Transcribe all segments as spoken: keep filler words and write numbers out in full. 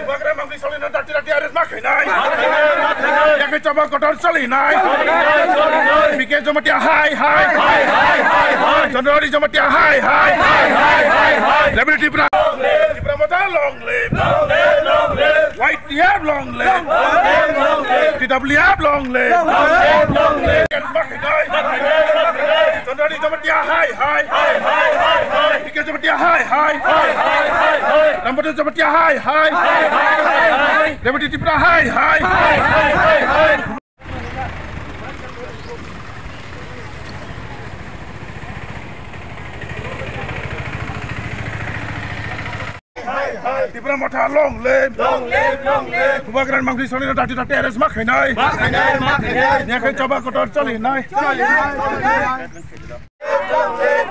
Bubagra mangli solina dati dati arrest ma khainai. Yakhe choba kotor solinai. P K Jamatia hai hai. Chandra Hari Jamatia hai hai. Rebel Tipra. Tipra Motha long live. Y T F long live. T W F long live. Chandra Hari Jamatia hai hai. P K Jamatia hai hai. Rambadu Jamatia hai hai. Rebel Tipra hai hai. Tipra Motha long live. Long live, long live. Bubagra mangli solina dati dati arrest ma khainai. Ma khainai, ma khainai. Yakhe choba kotor solinai.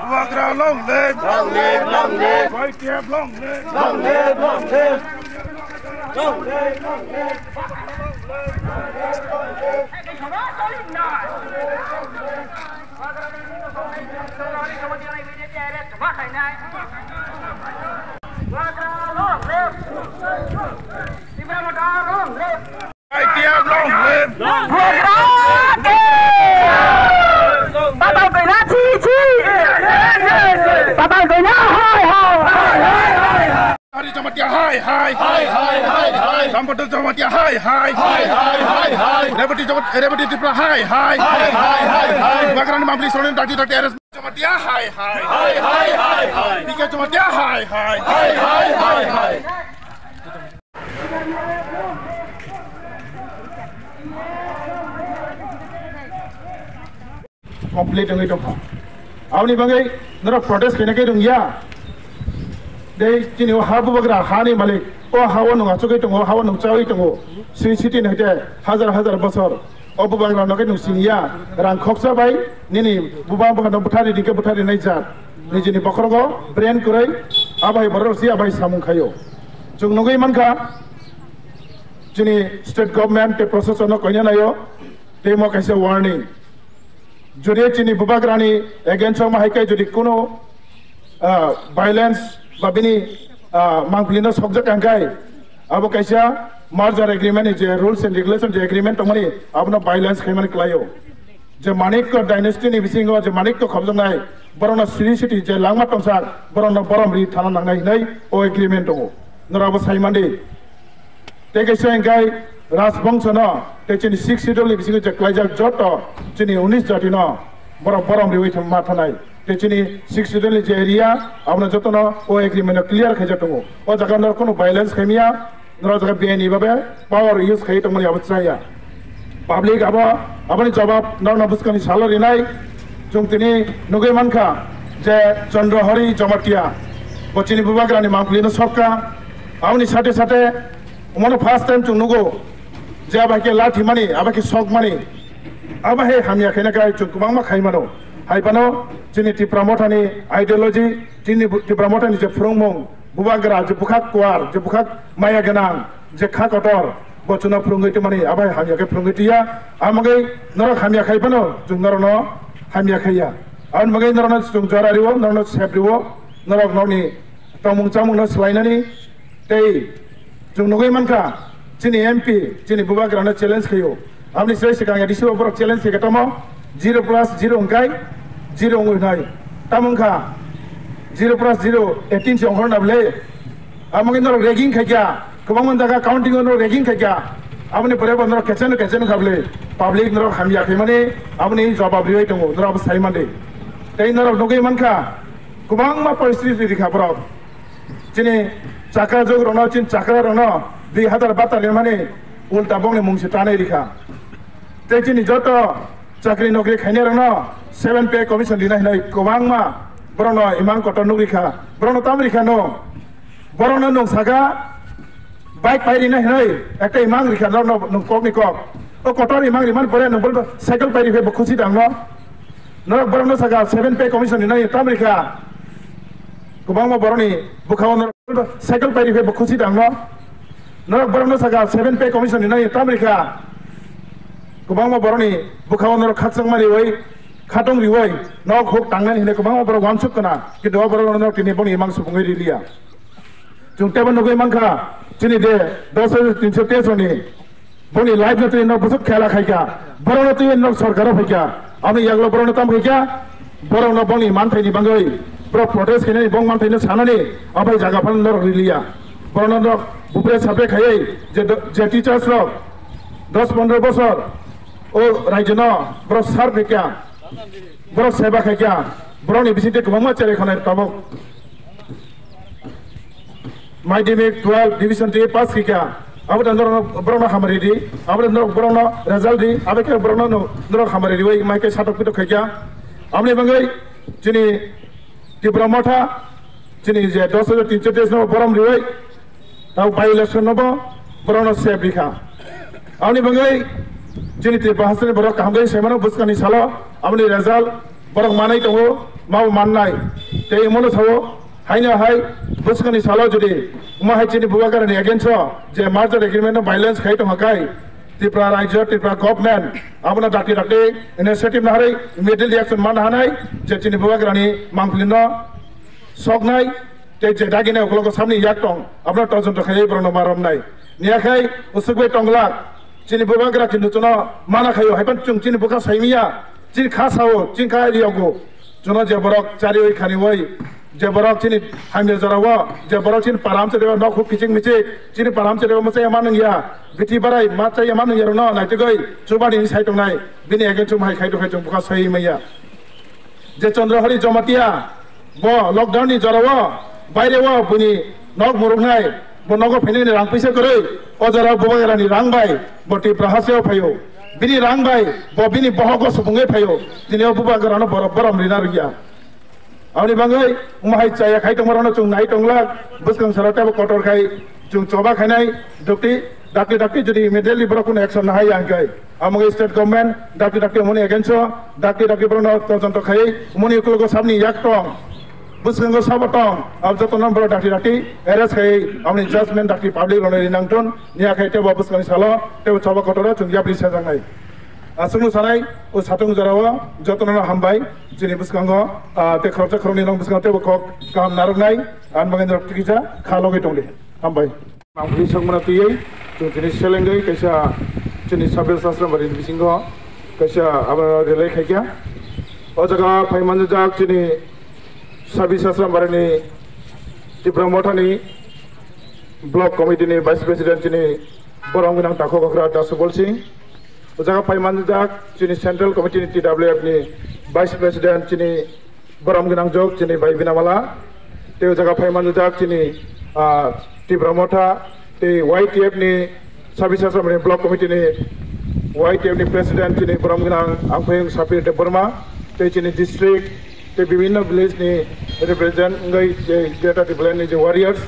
Bubagra long live. Long live, long live. Y T F long live. Long live, long live. Long live, long live. Y T F long live. Bubagra ke! Patal Toina chi chi! Patal Toina hai hai! Hari Jamatia hai hai! Hai hai hai hai! Rambadu Jamatia hai hai! Hai hai hai hai! Rebel Jamat-, Rebel Tipra hai hai! Hai hai hai hai! Bubagrani mangli solina dati dati arrest Jamatia hai hai! Hai hai hai hai! P K Jamatia hai hai! Hai hai hai hai! Complete wngwi tongkha. Aboni bagwi norok protest khaina khe rwngya. Tei chini o ha bubagra hani malik, o ha o nwng achugwi tongo, ha o nwng chawi tongo. Sri City ni hwnkhe hajar hajar bosor. O bubagra no khe nwng siniya, rang khoksa bai nini buba buphano bwthari di khe bwthari nai jak. Nijini bokhorogo brain kwrwi, abai borok si abai samung khaio. Chwng nugwi mankha, chini state government tei proshasonno koina naio, tei mo kaisa warning. Jodi chini bubagrani against o ma hai khe jodi kuno, ah, violence ba bini, ah, mangpili no sokjak ang khai, abo kaisa merger agreement ni je rules and regulation je agreement tongmani abono violence khaimani klaio. Je Manikya dynasty ni bisingo je Manikya khobjaknai, borokno Sri City je langma tongsak, borokno borom ri thana nangnai hinwi o agreement tongo. Norok abo saimandi. Tei kaisa hwnkhe Rajbongsono tei chini Sixth Schedule ni bisingo je klaijak joto chini unis jatino borok borom riwi thang ma thanai. Tei chini Sixth Schedule ni je area abono jotono o agreement o clear khaijak tongo. O jaga norok kunu violence khaimya, norok jaga bini babe power use khai tongmani abo chaya. Public abo, aboni jawab norokno bwskangni salo rinai. Chwng tini nugwi mankha je Chandra Hari Jamatia bo chini bubagrani mangpili no sokka. Aboni sate sate omono first time chwng nugo je abo hai khe lathimani, abo hai khe sokmani, abo hai hamya khaina khai chwng kwbangma khaimano. Hai phano chini Tipra Mothani ideology, chini bu-, Tipra Mothani je phwrwngmung, bubagra je bwkhak kuar, je bwkhak maya gwnang, je kha kotor, bo chwngno phwrwngwi tongmani, abo hai hamya khe phwrwngwi twiya. Amogwi norok hamya khai phano chwng norokno hamya khaiya. Aboni bagwi norokno chwng jora rio, norokno sep rio, norok norokni tongmung chamungno swlainani. Tei chwng nugwi mankha, chini M P chini bubagrano challenge khaio. Aboni srai swkang A D C o borok challenge khaikha tamo, zero plus zero hwnkhe zero wngwi hnai. Tamo wngkha zero plus zero eighteen se ongkhorna bwle. Amo wngkhe norok ragging khaikha, kwbangma jaga counting o norok ragging khaikha. Aboni pore bo norok kecheno kecheno kha bwle. Public norok hamya khaimani aboni jawab riwi tongo, norok abo saimandi. Tei norok nugwi mankha, kwbangma poristiti rikha borok. Chini chakra jog rokno, chini chakra rokno dui hazar bata rimani ulta bongni mung se tanai rikha. Tei chini joto chakri nokri khainai rokno seven pay commission rina hinwi kwbangma borokno imang kotor nuk rikha. Borokno tam rikha no? Borokno nwng saka bike pai rina hinwi ekta imang rikha norokno nwng kokni kok. O kotor imang rimani pore nwng bo cycle pai rikhe bo khusi dangno? Norok borokno saka seven pay commission ni nai tam rikha. Kwbangma borokni bwkhao norok cycle pai rikhe bo khusi dangno. Norok borokno saka seven pay commission ni nai tam rikha. Kwbangma borokni bwkhao norok khakchangma riwi khatong riwi nok huk tangnani hinwi kwbangma borok uansuk kana, kintu o borok rokno tini bongni imang supungwi riliya. Chwng teibo nugwi mankha, chini de dos hajar tinso teis rokni bongni life no twi no bwswk khela khaikha, borokno twi no sorkaro phaikha, aboni yagulo borokno tam khaikha, borokno bongni manthaini bagwi borok protest khainani, bong manthaino sanani, abai jaga phano norok riliya. Borokno norok bupre sapre khaiwi je do-, je teachers rok dos pondro bosor o rajyono borok sar phaikha, borok seba khaikha, borokni bisingtwi kwbangma cherai khonai tabuk. Madhyamik twelve division twi pass khaikha, abo da norok borokno hamari di, abo da norok borokno result di, abo khe borokno no-, norok hamari riwi mai khe satok pitok khaikha. Aboni bagwi chini Tipra Motha chini je dos hajar tinso teis no borom riwi, tabo by election no bo borokno sep rikha. Aboni bagwi chini Tipra hasteni borok kaham khe saimano bwskangni salo aboni result borok manai tongo, mabo mannai. Tei imono sao, haino hai bwskangni salo jodi omo hai chini bubagrani against o je merger agreement no violence khai tongkha kai, Tripura rajyo, Tripura government abono dakti dakti initiative naharwi immediately action manna hanai, je chini bubagrani mangpili no soknai, tei je dagina ukologo samni yak tong, abono todonto khaiwi borokno ma romnai. Niyakhai usuk bai tongglak, chini bubagra kintu chuno mana khaio, haiphano chwng chini bwkha saimiya, chini kha sao, chini kha riyogo. Chuno je borok chariwi khaniwi, je borok chini hamya jorao, je borok chini param chariwi nok huk kiching michik, chini param chariwi mwchai ma nungya, bithi barai ma chaya ma nungya rokno naitugwi chubani sai tongnai, bini against chum hai khai tongkhai chwng bwkha sai maya. Je Chandrahari Jamatia, bo lockdown ni jorao, baire o bini nok muruknai, bo nogo phainani rang puisa kwrwi, o jorao bubagrani rang bai, bo Tripura hasteo phaio. Bini rang bai, bo bini bohogo supungwi phaio. Tini o bubagrano borok borom rina rwya. Aboni bagwi omo hai chaya khai tongmarokno chwng nai tonglak, bwskang salo teibo kotor khai chwng choba khainai, dokti, dakti dakti jodi immediately borok kuno action nahai ya hwnkhe, amo wngkha state government dakti dakti omoni against o, dakti dakti borokno todonto khaiwi omoni ukologo sabni yak tong, bwskango sabo tong, abo jotono borok dakti dakti arrest khaiwi amoni judgment dakti public rokno rinang thun, niya khai teibo bwskangni salo teibo choba kotoro chwng yapri sejaknai. Aswkno sanai, o satung jorao jotono hambai, chini bwskango, ah, tei khoroksa khoroknwi nong bwskango teibo kok kaham narwknai, ang bagwi norok tikisa kha logwi tongdi. Hambai. Ang bini sokmana twiwi, chwng tini selengwi kaisa chini Sabir Sasra Bari ni bisingo kaisa abo relay khaikha. O jaga phai manjak chini Sabir Sasra Bari ni Tipra Motha ni Block Committee ni Vice President chini borom gwnang Takhuk Okra Dasubol Singh. O jaga phai manjak chini Central Committee ni T W F ni Vice President chini borom gwnang jok chini bai Binamala. Tei o jaga phai manjak chini, ah, Tipra Motha tei Y T F ni Sabir Sasra Bari ni Block Committee ni Y T F ni President chini borom gwnang Angphayung Sapir Debbarma tei chini district tei bibhinno village ni represent wngwi tei Greater Tipraland ni je warriors